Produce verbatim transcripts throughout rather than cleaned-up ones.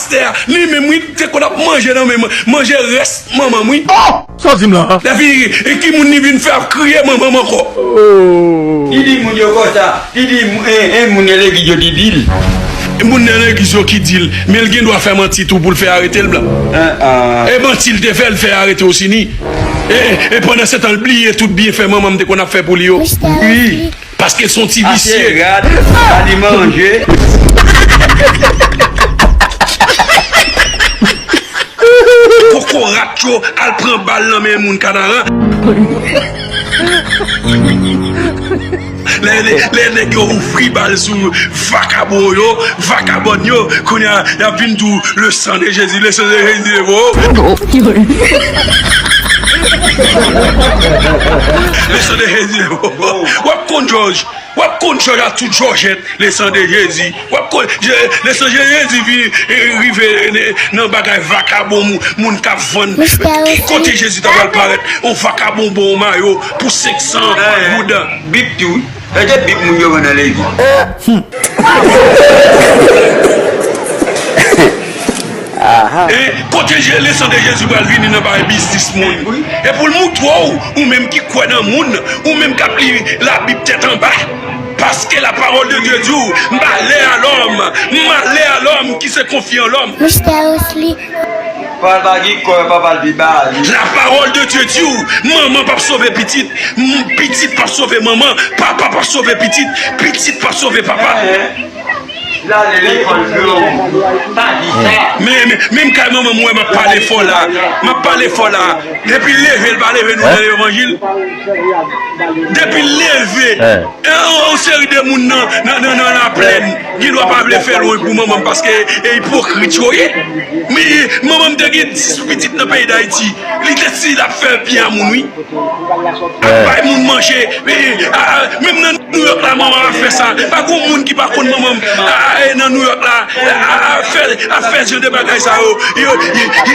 Pastè a, li menm, wi, te konn ap manje nan men mwen, manje rès manman m, wi. Oh! Sa w di m la a? Lè fini, e ki moun li vin fè ap kriye manman m ankò? Ki di moun yo konsa? Ki di, e, e, moun nan legliz yo ki di l? Moun nan legliz yo ki di l, men l gen dwa fè manti tou pou l fè arete l, blan. E manti l te fè, l fè arete Osini. E, e, e pandan se tan, l bliye tout byenfè manman m te konn ap fè pou li yo. Wi. Paske l se yon ti visye. Rad, pa li manje. Kokorat yo al pran bal nan men moun Kanaran. Lè, lè, lè nèg yo ouvri bal sou vakabon yo, vakabòn yo, kounye a, y ap vin di w, le sang de Jésus, le sang de Jésus, oh. Le sang de Jésus, oh. W ap konn Jòj. W ap konn Jòj ak tout Jòjèt, le sang de Jésus. W ap konn, Je-, le sang de Jésus vin, e, rive, e, nan bagay vakabon, moun, moun k ap vann. Ki kote Jezi ta pral parèt? On vakabon ba w mayo pou senk san goud. Bib tou. Èske Bib moun yo vann nan legliz? E kote Je-, le sang de Jésus pral vini nan bagay biznis moun? E pou l moutre w, ou menm ki kwè nan moun, ou menm k ap li Labib tèt anba. Parce que la parole de Dieu dit, malheur à l'homme, malheur à l'homme qui se confie en l'homme. Mistè Wesley. Papa ki kò, papa l pi ba li. La parole de Dieu dit, manman p ap sove pitit, m-, pitit p ap sove manman, papa p ap sove pitit, pitit p ap sove papa. L ale lekòl, granmoun. Pa di sa. Men, men, menm kay manman m wè m ap pale fò la. M ap pale fò la. Depi l leve, l pa leve nou nan levanjil. Depi l leve, e, yon, yon seri de moun nan, nan, nan, nan laplèn, gen dwa pa vle fè lwanj pou manman m paske e ipokrit yo ye. Men manman m te gen dis pitit nan peyi Dayiti. Li te di l ap fè byen a moun, wi. Ap bay moun manje. E, a, a, menm nan Nouyòk la, manman m ap fè sa. Pa gon moun ki pa konn manman m, a, a, e, nan Nouyòk la, a, a, ap fè, ap fè jan de bagay sa yo. Yo, yo, yo, yo,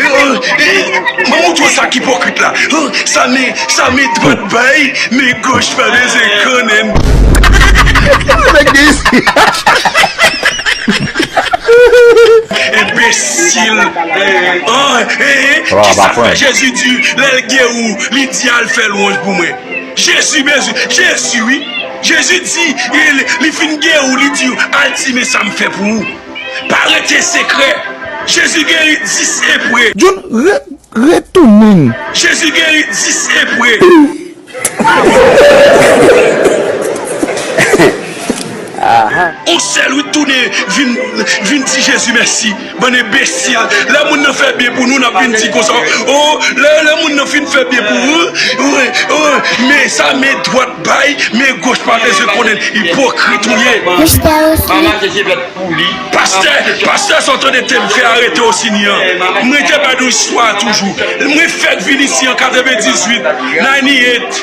yo, yo, mwen moutre w sa k ipokrit la. Sa men, sa men dwat bay, men goch pa bezwen konnen. Nèg de isi. Enbesil. An, e, e, kisa k fè Jezi di, lè l geri w, li di al fè lwanj pou mwen? Jezi bezwen, Jezi, wi. Jezi di, li, li fin geri w, li di w, al di men sa m fè pou ou. Pa rete sekrè. Jezi geri dis lepre. John, re-, retounen. Jezi geri dis lepre. On sèl, wi, tounen, vin, vin di Jezi mèsi. Bann enbesil. Lè moun nan fè byen pou nou, n ap vin di konsa. O, lè, lè moun nan fin fè byen pou ou, wi, wi, men sa, men dwat bay, men goch pa bezwen konnen. Ipokrit ou ye. Mistè Wesley. Pastè, pastè sa w tande te fè arete Osini an. Mwen te ba nou istwa a toujou. Mwen fèk vin isi an katrevendizuit, ninety-eight.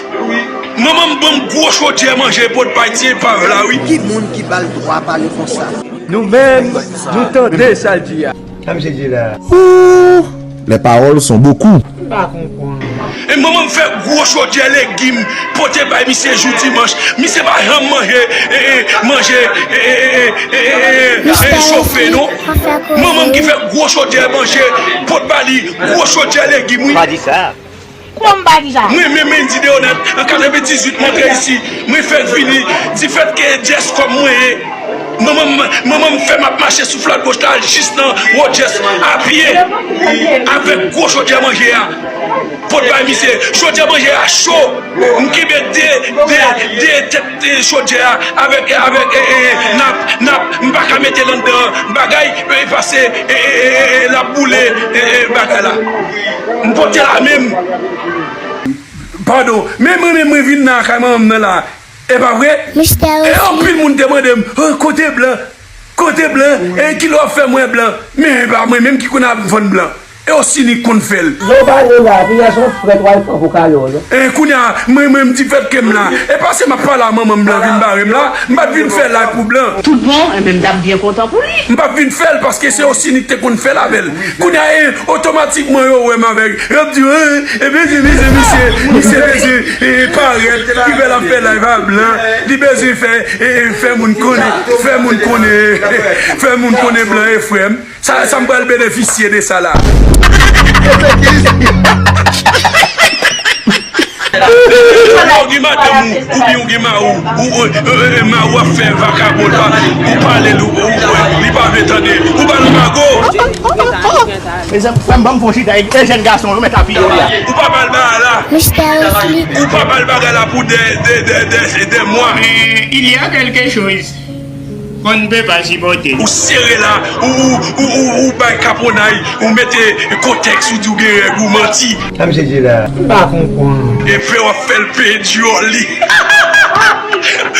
Manman m ban m gwo chodyè manje pot bay ti epav la, wi. Ki moun ki ba l dwa pale konsa? Nou menm, nou tande sa l di a. Sa misye di la? Ouh, les paroles sont beaucoup. M pa konprann. E manman m fè gwo chodyè legim, pote bay misye jou dimanch. Misye pa janm manje, e, e, manje, e, e, e, e, e, e, e, chofe, non. Manman m ki fè gwo chodyè manje, pot ba li, gwo chodyè legim, wi. Pa di sa. Kòman m pa di sa? Mwen menm, Mendy Deonat, an katrevendizuit, m antre isi, mwen fèk vini, difèt ke dyès kòm mwen ye. Manman m, manman m fè m ap mache sou Flatbush la jis nan Rogers a pye, avèk gwo chodyè manje a. Pot bay misye, chodyè manje a cho. M kenbe de, de, de tèt, e, chodyè a avèk, avèk, e, e, nap, nap, m pa ka mete l anndan bagay, e, pase, e, e, e, e, e, l ap boule, e, e, bagay la. M pote la menm. Padon, men mwen menm mwen vin nan lakay manman m nan la. E pa vre? E anpil moun te mande m, "Oh, kote blan? Kote blan? E kilè w ap fè mwen blan?" Men e pa mwen menm ki konn ap vann blan. E Osini k konn fè l. Lè w pale la, kounye a se yon frèt w al pran pou kale w, non? E kounye a, mwen menm difèt ke m la. E pase m ap pale a manman m blan vin bare m la. M pa t vin fè live pou blan. Tout bon, enben m t ap byen kontan pou li. M p ap vin fè l paske se Osini k te konn fè l avè l. Kounye a, e, otomatikman yo wè m avèk. Y ap di, "Eh, e bezwen, misye, misye, misye bezwen, e, parèt, ki fè l ap fè live a blan, li bezwen fè, e, e, fè moun konnen, fè moun konnen, fè moun konnen blan e frè m." Sa, sa m pral benefisye de sa la. Lè w gen madanm ou, oubyen w gen mari w, ou, ou, e, e, e, mari w ap fè vakabon, ou pa, ou pale l, ou, ou, ou, li pa vle tande, ou ba l mago. Mezanmi, frè m, ban m fè yon chita, e, e jèn gason yo mèt apiye w la. Ou pa ba l bagay la. Ou pa ba l bagay la pou de, de, de, de, de mwa. Il y a quelque chose qu'on ne peut pas supporter. Ou sere la, ou, ou, ou, ou, ou bay kaponnay, ou mete kontèks, ou di w gen règ, ou manti. Sa misye di la? M pa konprann. Epi w ap fè l peye dyòl li.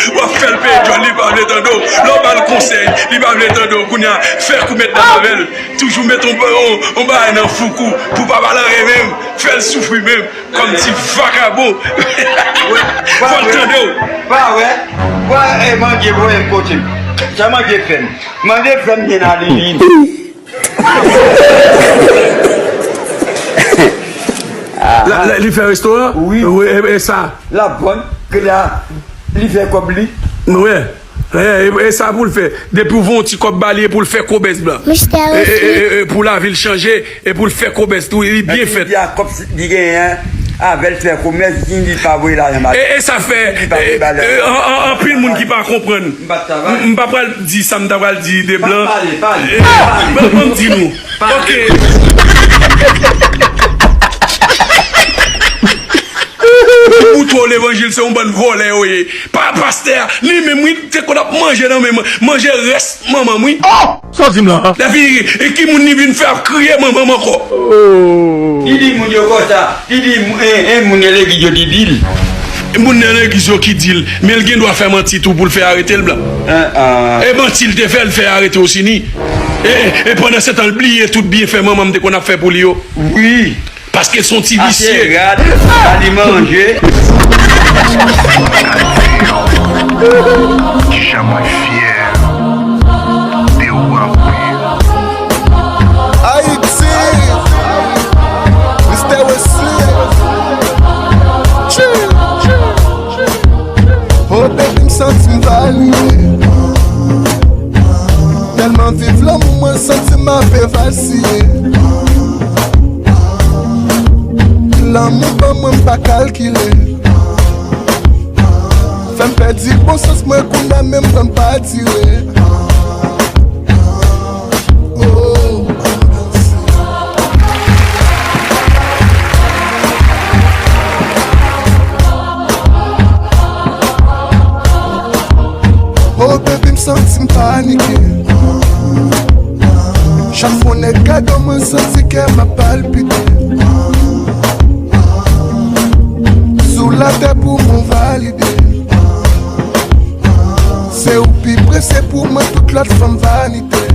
W ap fè l peye dyòl, li pa vle tande w. Lè w ba l konsèy, li pa vle tande w. Kounye a, fè kou mèt dam avè l. Toujou mete yon, yon, yon bagay nan foukou pou pa ba l anyen menm. Fè l soufri menm. Kòm ti vakabon. Fò l tande w. Pa wè. Wè, e, manje voye m kote m. Sa manje fè m. Manje fè m byen ale li. La, la, li fè restoran? Wi. Wi, e, e sa? L ap vann, ke la, li fè kòb li. Wi. E, e, e sa pou l fè. Depi w voye yon ti kòb ba li, e pou l fè kobès blan. Mistè Wesly. E, e, e, e, pou lavi l chanje, e pou l fè kobès tou, li byen fèt. Li a kòb li genyen an, avè l fè komès, li, li pa voye lajan ba li. E, e sa fè, li pa voye ba li. E, e, an, an, anpil moun ki pa konprann. M pa t travay. M, m pa pral di sa m ta pral di de blan. Pale, pale, pale. Ban, ban m di nou. Pale. Ok. Ou twò levanjil, se yon bann vòlè yo ye. Pa pastè a, li menm wi, te konn ap manje nan men mwen, manje rès manman m wi. Oh! Sa w di m la? Lè fini, e ki moun li vin fè ap kriye manman m ankò? Oh. Li di moun yo konsa, li di, e, e, moun nan legliz yo ki di l. Moun nan legliz yo ki di l, men l gen dwa fè manti tou pou l fè arete l blan. Ah, ah. E manti l te fè, l fè arete Osini. E, e, e pandan se tan, l bliye tout byenfè manman m te konn ap fè pou li yo. Wi. Paske l se yon ti visye. Ase rad, ba li manje. Kijan mwen fyè de ou anpil. Ayiti, Mistè Wesly. Tchou, tchou, tchou. Oh baby, m santi m valide. Tèlman viv lanmou, mwen santi m ap evasiye. Lanmou ban mwen, m pa kalkile. Fè m pèdi bon sans mwen kounye a, menm jan m pa tire. Oh. Oh baby, m santi m panike. Chak fwa yon nèg gade w, mwen santi kè m ap palpite. Sou latè pou mwen valide. Se ou pi presye pou mwen, tout lòt fanm vanite.